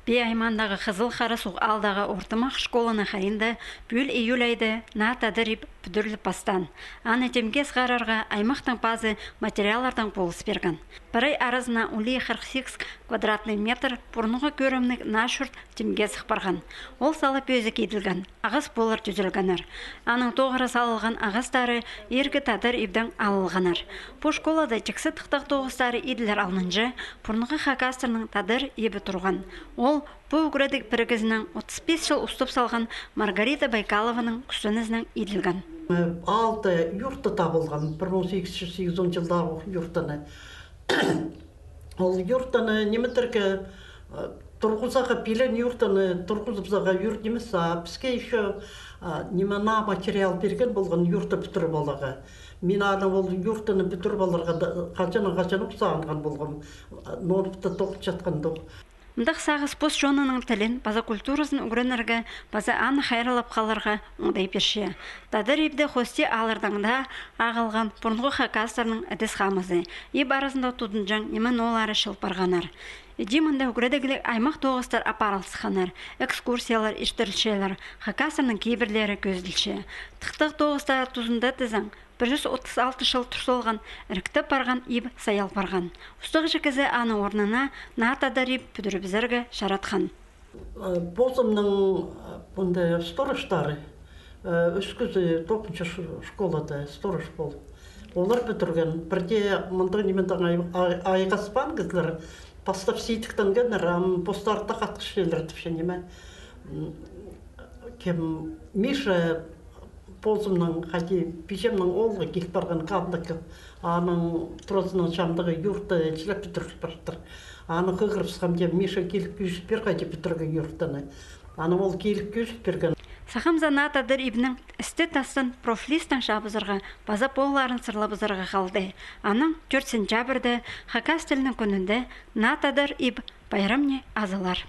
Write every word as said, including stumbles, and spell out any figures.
Пии аймағындағы Хызыл Хара Суғ аалдағы ортымах школаның хайиинда пӱӱл июль айда наа тадар иб пӱдіріліп пастаан. Аны тимге сығарарға аймахтың пазы материаллардаң полыс пирген. Пір ай аразына улии хырых сигіс квадратный метр пурунғы кӧрімніг наа чурт тимге сых парған. Ол сала пӧзік иділген, ағас поллар тӱзелгеннер. Аның тоғыра салылған ағастары иргі тадар ибдең алылғаннар. Пу школада тиксі тыхтағ тоғыстары иділер алнынҷа пурунғы хакастарның тадар ибі турған. Ол пу ӱгредіг пірігізінең отыс пис чыл устап салған Маргарита Байкалованың кӱстенізінең иділген. Алты юрты табылған, пір муң сигіс чӱс сигізон чылдағы ох юртаны. Ол юртаны ниме тірге, э, турғызарға, пилен юртаны турғызыбызарға ӱр нимес, а піске ещё, а, ниме, наа материал пирген полған юрты пӱдіріп аларға. Мин аны ол юртаны пӱдіріп аларға да хаҷаннаң хаҷанох сағынған полғам, а, ноо та тоғынчатханда. Мындағ сағыс пос чонының тілін паза культуразын ӱгренерге, паза аны хайраллап халарға оңдай пирче. Тадар ибде хости ааллардаң даа ағылған пурунғы хакастарның ідіс-хамызы, иб аразында тудынҷаң ниме-ноолары чыл парғаннар. Іди мында ӱгредігліг аймах тоғыстар апарылысханнар, экскурсиялар иртірілчелер, хакастарның кибірлері кӧзіділче. Тыхтағ тоғыстары тузында тізең, пір чӱс отыс алты чыл тур салған, іріктеп парған иб саял парған. Устағҷы кізі аның орнына наа тадар иб пӱдірібізерге чаратхан. Э, позымның, э, мында сторожтары, э, ӱс кізі тоғызынҷы ш-, школада сторож пол. Олар пӱдірген. Пірдее мындағ нимедең ай-, ай-, айғаспаан кізілер, пастап сидіктенгеннер, ам постары даа хатхыссчалар тіпче ниме. М, кем, Миша позымның, хайди, пиҷемнің оолғы киліп парған Кандаков, аның туразының чандығы юрты чіли пӱдіріл партыр. Аны хығырыбысхам, тем, Миша киліп кӧзіт пир, хайди пӱдірерге юртаны. Аны ол киліп кӧзіт пирген. Сағам за наа тадар ибнің істі тастан профлистең чабызарға паза полларын сырлабызарға халды. Анаң тӧрт сентябрьде, хакас тілінің кӱнінде, наа тадар иб пайрамни азылар.